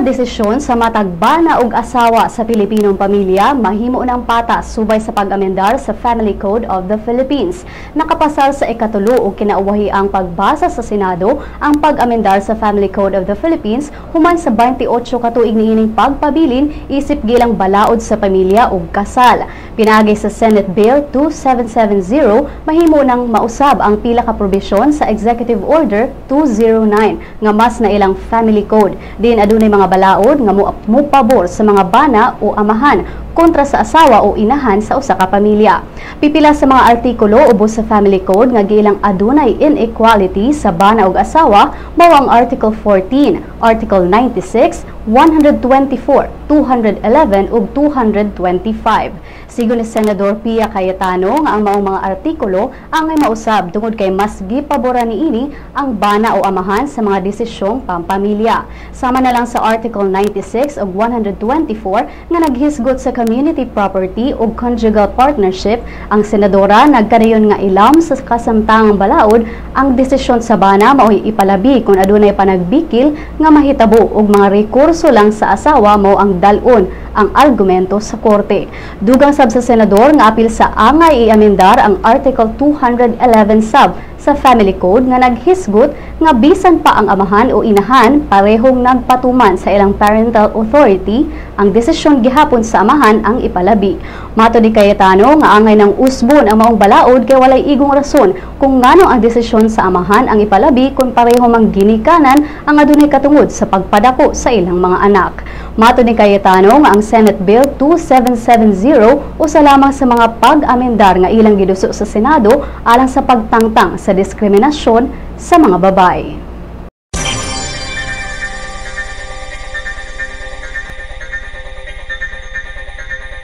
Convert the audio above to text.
Mga desisyon sa matag bana ug asawa sa Pilipinong pamilya mahimo ng patas subay sa pag-amendar sa Family Code of the Philippines. Nakapasar sa ikatulo ug kinauwahi ang pagbasa sa Senado ang pag-amendar sa Family Code of the Philippines human sa 28 ka tuig niining pagpabilin isip gilang balaod sa pamilya ug kasal. Pinaagi sa Senate Bill 2770, mahimo nang mausab ang pila ka probisyon sa Executive Order 209 nga mas na ilang Family Code. Diin adunay mga balaod nga mupabor sa mga bana o amahan kontra sa asawa o inahan sa usa ka pamilya. Pipila sa mga artikulo ubos sa Family Code nga giilang adunay inequality sa bana ug asawa mao ang Article 14, Article 96, 124, 211 ug 225. Sigon ni Senador Pia Cayetano nga ang maong mga artikulo angay mausab tungod kay mas gipabora niini ang bana o amahan sa mga desisyong pampamilya. Sama na lang sa Article 96 ug 124 nga naghisgot sa community property ug conjugal partnership. Ang senadora nagkadayon nga ilam sa kasamtangang balaod, ang desisyon sa bana mao'y ipalabi kung adunay panagbikil nga mahitabo ug mga rekurso lang sa asawa mao ang dal-on ang argumento sa korte. Dugang sab sa senador nga apil sa angay iamendar ang Article 211 sab sa Family Code nga naghisgot nga bisan pa ang amahan o inahan parehong nagpatuman sa ilang parental authority, ang desisyon gihapon sa amahan ang ipalabi. Matod ni Cayetano nga angay ng usbon ang maong balaod kay walay igong rason kung ngano ang desisyon sa amahan ang ipalabi kung pareho mang ginikanan ang adunay katungod sa pagpadako sa ilang mga anak. Matod ni Cayetano nga ang Senate Bill 2770 usa lamang sa mga pag-amendar nga ilang giduso sa Senado alang sa pagtangtang sa diskriminasyon sa mga babae.